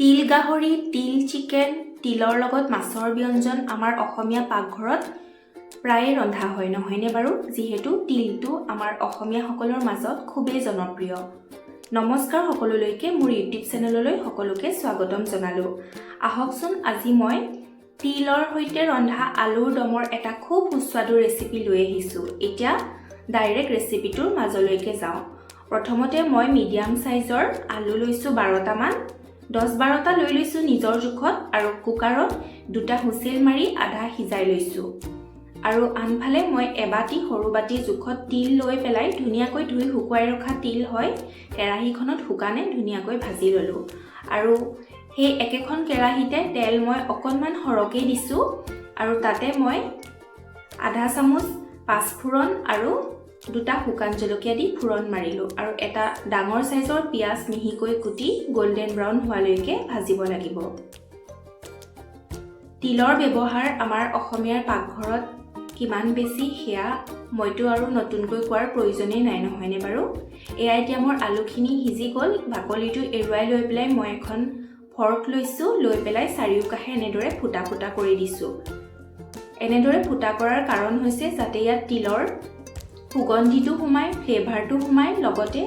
তিল গাহৰি, তিল চিকেন, তিলৰ লগত মাছৰ ব্যঞ্জন আমাৰ অসমীয়া পাকঘৰত প্ৰায়ে ৰন্ধা হয়, নহয়নে বাৰু? যিহেতু তিলটো আমাৰ অসমীয়াসকলৰ মাজত খুবেই জনপ্ৰিয়। নমস্কাৰ সকলোলৈকে, মোৰ ইউটিউব চেনেললৈ সকলোকে স্বাগতম জনালোঁ। আহকচোন, আজি মই তিলৰ সৈতে ৰন্ধা আলুৰ দমৰ এটা খুব সুস্বাদু ৰেচিপি লৈ আহিছোঁ। এতিয়া ডাইৰেক্ট ৰেচিপিটোৰ মাজলৈকে যাওঁ। প্ৰথমতে মই মিডিয়াম চাইজৰ আলু লৈছোঁ 12টামান, 10-12টা লৈ লৈছোঁ নিজৰ জোখত আৰু কুকাৰত দুটা হুইচেল মাৰি আধা সিজাই লৈছোঁ। আৰু আনফালে মই এবাটি সৰু বাটি জোখত তিল লৈ পেলাই, ধুনীয়াকৈ ধুই শুকুৱাই ৰখা তিল হয়, কেৰাহীখনত শুকানে ধুনীয়াকৈ ভাজি ল'লোঁ। আৰু সেই একেখন কেৰাহীতে তেল মই অকণমান সৰহকৈ দিছোঁ আৰু তাতে মই আধা চামুচ পাঁচফোৰণ আৰু দুটা শুকান জলকীয়া দি ফোৰণ মাৰিলোঁ আৰু এটা ডাঙৰ চাইজৰ পিঁয়াজ মিহিকৈ কুটি গল্ডেন ব্ৰাউন হোৱালৈকে ভাজিব লাগিব। তিলৰ ব্যৱহাৰ আমাৰ অসমীয়াৰ পাকঘৰত কিমান বেছি, সেয়া মইতো আৰু নতুনকৈ কোৱাৰ প্ৰয়োজনেই নাই, নহয়নে বাৰু? এয়া এতিয়া মোৰ আলুখিনি সিজি গ'ল। বাকলিটো এৰুৱাই লৈ পেলাই মই এখন ফৰ্ক লৈছোঁ। লৈ পেলাই চাৰিওকাষে এনেদৰে ফুটা ফুটা কৰি দিছোঁ। এনেদৰে ফুটা কৰাৰ কাৰণ হৈছে যাতে ইয়াত তিলৰ সুগন্ধিটো সোমায়, ফ্লেভাৰটো সোমায়, লগতে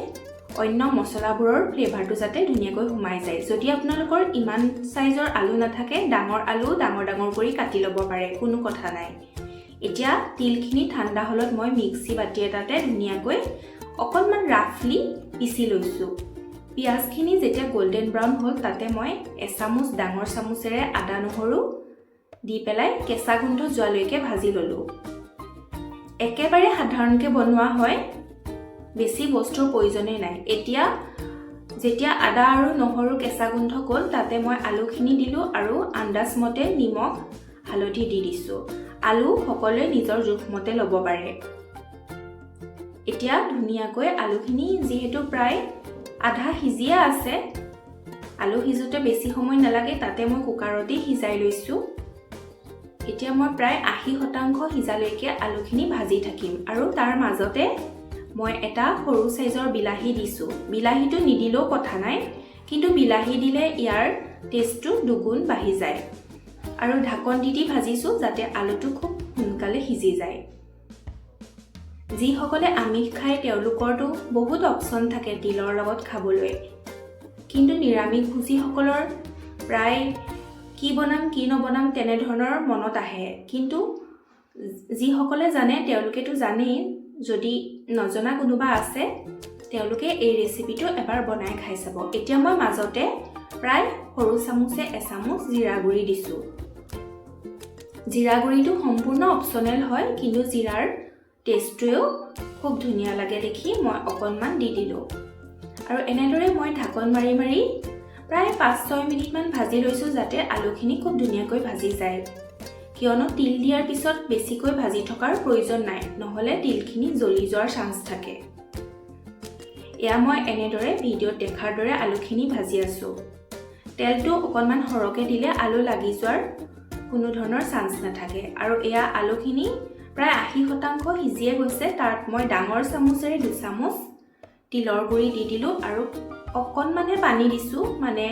অন্য মছলাবোৰৰ ফ্লেভাৰটো যাতে ধুনীয়াকৈ সোমাই যায়। যদি আপোনালোকৰ ইমান চাইজৰ আলু নাথাকে, ডাঙৰ আলু ডাঙৰ ডাঙৰ কৰি কাটি ল'ব পাৰে, কোনো কথা নাই। এতিয়া তিলখিনি ঠাণ্ডা হ'লত মই মিক্সি বাতি এটাতে ধুনীয়াকৈ অকণমান ৰাফলি পিচি লৈছোঁ। পিঁয়াজখিনি যেতিয়া গল্ডেন ব্ৰাউন হ'ল, তাতে মই এচামুচ ডাঙৰ চামুচেৰে আদা নহৰু দি পেলাই কেঁচা গোন্ধ যোৱালৈকে ভাজি ল'লোঁ। একেবাৰে সাধাৰণকৈ বনোৱা হয়, বেছি বস্তুৰ প্ৰয়োজনেই নাই। এতিয়া যেতিয়া আদা আৰু নহৰু কেঁচা গোন্ধ গ'ল, তাতে মই আলুখিনি দিলোঁ আৰু আন্দাজমতে নিমখ, হালধি দি দিছোঁ। আলু সকলোৱে নিজৰ জোখমতে ল'ব পাৰে। এতিয়া ধুনীয়াকৈ আলুখিনি যিহেতু প্ৰায় আধা সিজিয়ে আছে, আলু সিজোতে বেছি সময় নালাগে, তাতে মই কুকাৰতেই সিজাই লৈছোঁ। এতিয়া মই প্ৰায় 80% সিজালৈকে আলুখিনি ভাজি থাকিম আৰু তাৰ মাজতে মই এটা সৰু চাইজৰ বিলাহী দিছোঁ। বিলাহীটো নিদিলেও কথা নাই, কিন্তু বিলাহী দিলে ইয়াৰ টেষ্টটো দুগুণ বাঢ়ি যায়। আৰু ঢাকন দি দি ভাজিছোঁ যাতে আলুটো খুব সোনকালে সিজি যায়। যিসকলে আমিষ খায়, তেওঁলোকৰতো বহুত অপশ্যন থাকে তিলৰ লগত খাবলৈ, কিন্তু নিৰামিষ ভোজীসকলৰ প্ৰায় কি বনাম, কি নবনাম তেনেধৰণৰ মনত আহে। কিন্তু যিসকলে জানে, তেওঁলোকেতো জানেই। যদি নজনা কোনোবা আছে, তেওঁলোকে এই ৰেচিপিটো এবাৰ বনাই খাই চাব। এতিয়া মই মাজতে প্ৰায় সৰু চামুচে এচামুচ জিৰা গুড়ি দিছোঁ। জিৰা গুড়িটো সম্পূৰ্ণ অপশ্যনেল হয়, কিন্তু জিৰাৰ টেষ্টটোৱেও খুব ধুনীয়া লাগে দেখি মই অকণমান দি দিলোঁ। আৰু এনেদৰে মই ঢাকন মাৰি মাৰি প্ৰায় 5-6 মিনিটমান ভাজি লৈছোঁ, যাতে আলুখিনি খুব ধুনীয়াকৈ ভাজি যায়। কিয়নো তিল দিয়াৰ পিছত বেছিকৈ ভাজি থকাৰ প্ৰয়োজন নাই, নহ'লে তিলখিনি জ্বলি যোৱাৰ চান্স থাকে। এয়া মই এনেদৰে ভিডিঅ'ত দেখাৰ দৰে আলুখিনি ভাজি আছোঁ। তেলটো অকণমান সৰহকৈ দিলে আলু লাগি যোৱাৰ কোনো ধৰণৰ চান্স নাথাকে। আৰু এয়া আলুখিনি প্ৰায় 80% সিজিয়ে গৈছে। তাত মই ডাঙৰ চামুচেৰে দুচামুচ তিলৰ গুড়ি দি দিলোঁ আৰু অকণমানহে পানী দিছোঁ, মানে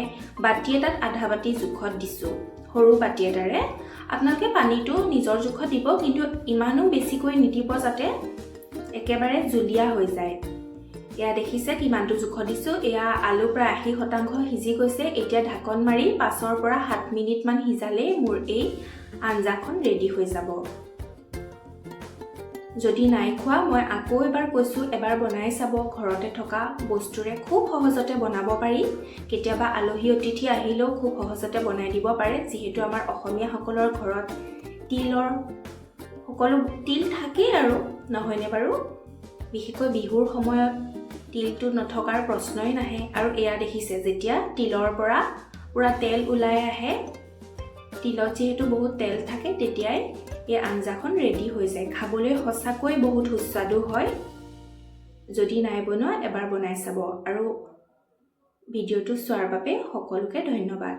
বাতি এটাত আধা বাতি জোখত দিছোঁ, সৰু বাতি এটাৰে। আপোনালোকে পানীটো নিজৰ জোখত দিব, কিন্তু ইমানো বেছিকৈ নিদিব যাতে একেবাৰে জুলীয়া হৈ যায়। এয়া দেখিছে কিমানটো জোখত দিছোঁ। এয়া আলু প্ৰায় 80% সিজি গৈছে। এতিয়া ঢাকন মাৰি 5ৰ পৰা 7 মিনিটমান সিজালেই মোৰ এই আঞ্জাখন ৰেডি হৈ যাব। যদি নাই খোৱা, মই আকৌ এবাৰ কৈছোঁ, এবাৰ বনাই চাব। ঘৰতে থকা বস্তুৰে খুব সহজতে বনাব পাৰি। কেতিয়াবা আলহী অতিথি আহিলেও খুব সহজতে বনাই দিব পাৰে। যিহেতু আমাৰ অসমীয়াসকলৰ ঘৰত তিলৰ সকলো তিল থাকেই আৰু, নহয়নে বাৰু? বিশেষকৈ বিহুৰ সময়ত তিলটো নথকাৰ প্ৰশ্নই নাহে। আৰু এয়া দেখিছে, যেতিয়া তিলৰ পৰা পূৰা তেল ওলাই আহে, তিলত যিহেতু বহুত তেল থাকে, তেতিয়াই এই আঞ্জাখন ৰেডি হৈ যায়। খাবলৈ সঁচাকৈ বহুত সুস্বাদু হয়। যদি নাই বনোৱা, এবাৰ বনাই চাব। আৰু ভিডিঅ'টো চোৱাৰ বাবে সকলোকে ধন্যবাদ।